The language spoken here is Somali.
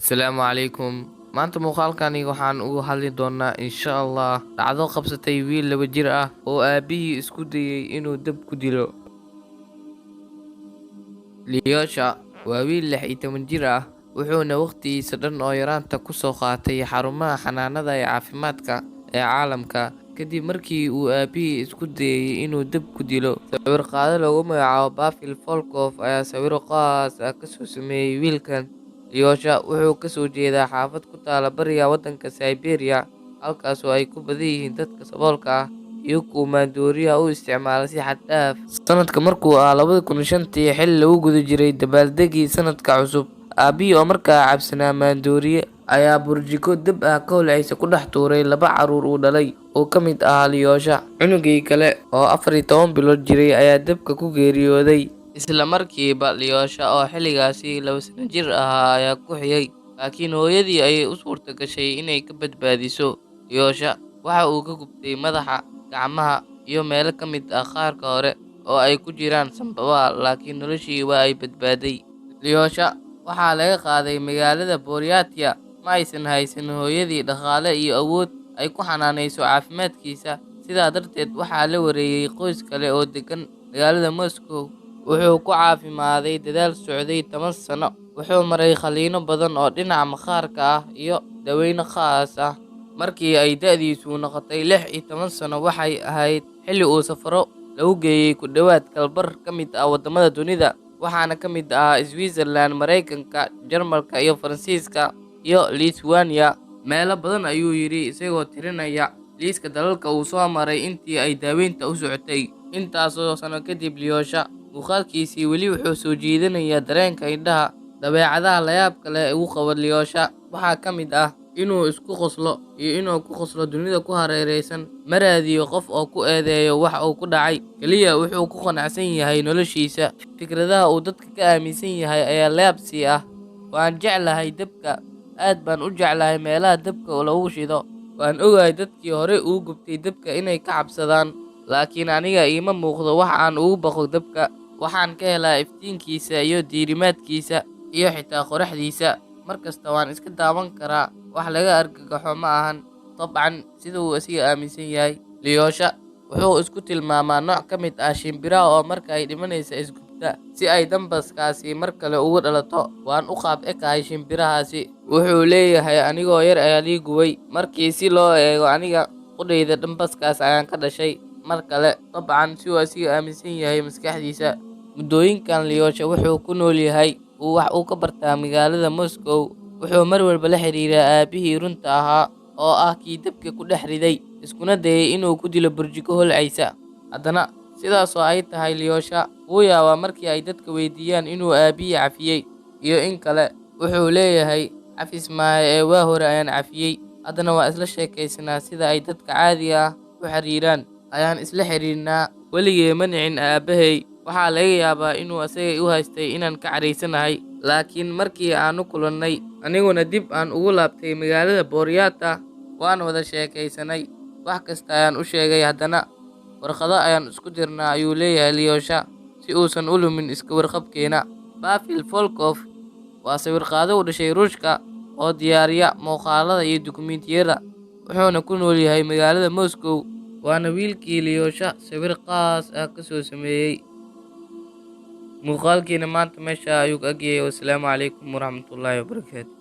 Asalaamu calaykum. Maanta muuqaalkani waxaan uga hadli doonaa, insha Allah, dhacdo qabsatay wiil 2 jir ah oo aabbihii isku dayay inuu dab ku dilo. Lyosha waa wiil 16 jir ah, wuxuuna waqtigiisa dhan oo yaraanta ku soo qaatay xarumaha xanaanada ee caafimaadka ee caalamka kadib markii uu aabbihii isku dayay inuu dab ku dilo. Sawir qaade lagu magacaabo Pavel Volkov ayaa sawirro khaas ah ka soo sameeyay wiilkan. Lyosha wuxuu ka soo jeedaa xaafad ku taalla bariga waddanka Siberia, halkaas oo ay ku badan yihiin dadka saboolka ah iyo kuwa maandooriyaha u isticmaala si xad dhaaf. Sanadka markuu ahaa 2005, xilli lagu guda jiray dabbaaldegga sanadka cusub, aabbihii oo markaa cabsanaa maandooriye ayaa burjiko dab ah ka holcaysa ku dhex tuuray laba carruur uu dhalay oo ka mid ahaa Lyosha. Cunugii kale oo 14 bilood jiray ayaa dabka ku geeriyooday. Isla markiiba, Lyosha oo xilligaasi 2 sano jir ahaa ayaa ku xigay, laakiin hooyadii ayay u suurtagashay inay ka badbaadiso. Lyosha waxa uu ka gubtay madaxa, gacmaha, iyo meelo ka mid ah qaarka hore oo ay ku jiraan sambabada, laakiin noloshiisii waa ay badbaaday. Lyosha waxaa laga qaaday magaalada Buryatia. Ma aysan haysan hooyadii dhaqaale iyo awood ay ku xanaaneyso caafimaadkiisa, sidaa darteed waxaa la wareegay qoys kale oo deggan magaalada Moscow. Wuxuu ku caafimaaday dadaal socday 10 sano. Wuxuu maray qalliino badan oo dhinaca maqaarka ah iyo dawooyin khaas ah. Markii ay da'diisu noqotay 16 sano, waxay ahayd xilli uu safarro lagu geeyay ku dhawaad kala bar ka mid ah waddamada dunida, waxaana ka mid ahaa Switzerland, Mareykanka, Jarmalka iyo Faransiiska iyo Lithuania. Meelo badan, ayuu yidhi isagoo tirinaya liiska dalalka uu soo maray intii ay daaweynta u socotay. Intaasoo sano kadib, Lyosha muuqaalkiisii weli wuxuu soo jiidanayaa dareenka indhaha. Dabeecadaha layaabka leh ee uu qabo Lyosha waxaa ka mid ah inuu isku qoslo iyo inuu ku qoslo dunida ku hareeraysan. Ma raadiyo qof oo ku eedeeyo waxa uu ku dhacay, kaliya wuxuu ku qanacsan yahay noloshiisa. Fikradaha uu dadka ka aaminsan yahay ayaa layaab sii ah. Waan jeclahay dabka, aad baan u jeclahay meelaha dabka lagu shido. Waan ogahay dadkii hore ugu gubtay dabka inay ka cabsadaan, laakiin aniga iima muuqdo wax aan uga baqo dabka. Waxaan ka helaa iftiinkiisa iyo diirimaadkiisa iyo xitaa qorraxdiisa. Mar kasta waan iska daawan karaa, wax laga argagaxo ma ahan. Dabcan, sida uu isaga aaminsan yahay. Lyosha wuxuu isku tilmaamaa nooc ka mid ah shimbiraha oo marka ay dhimanaysa is gubta si ay dambaskaasi mar kale ugu dhalato. Waan u qaab ekahay shimbirahaasi. Wuxuu leeyahay, anigoo yar ayaa lii gubay. Markii si loo eego, aniga qudhayda dambaskaas ayaan ka dhashay mar kale. Dabcan, si uu isaga aaminsan yahay maskaxdiisa. Muddooyinkan Lyosha wuxuu ku nool yahay uu wax uu ka bartaa magaalada Moscow. Wuxuu mar walba la xiriiraa aabbihii runta ahaa oo ah kii dabka ku dhex riday, iskuna dayay inuu ku dilo burjiko holcaysa. Haddana, sidaas oo ay tahay, Lyosha wuu yaabaa markii ay dadka weydiiyaan inuu aabbihii cafiyay iyo in kale. Wuxuu leeyahay, cafis maaha ee waa hore ayaan cafiyay. Haddana waan isla sheekaysanaa sida ay dadka caadiga ah u xiriiraan. Ayaan isla xiriirnaa. Weligay ma nicin aabbahay. Waxaa laga yaabaa inuu asaga u haystay inaan ka caraysanahay. Laakiin markii aanu kulannay, aniguna dib aan ugu laabtay magaalada Buryatia, waan wada sheekaysanay. Wax kasta ayaan u sheegay. Haddana warqado ayaan isku dirnaa, ayuu leeyahay Lyosha, si uusan u lumin iska warqabkeena. Pavel Volkov waa sawir qaade u dhashay Ruushka oo diyaariya muuqaalada iyo dukumiintiyada, wuxuuna ku nool yahay magaalada Moscow. Waana wiilkii Lyosha sawir khaas ah ka soo sameeyay. Muuqaalkiina maanta meesha ayuu ka egyahay. Wassalaamu calaykum waraxmatullaahi wabarakaatu.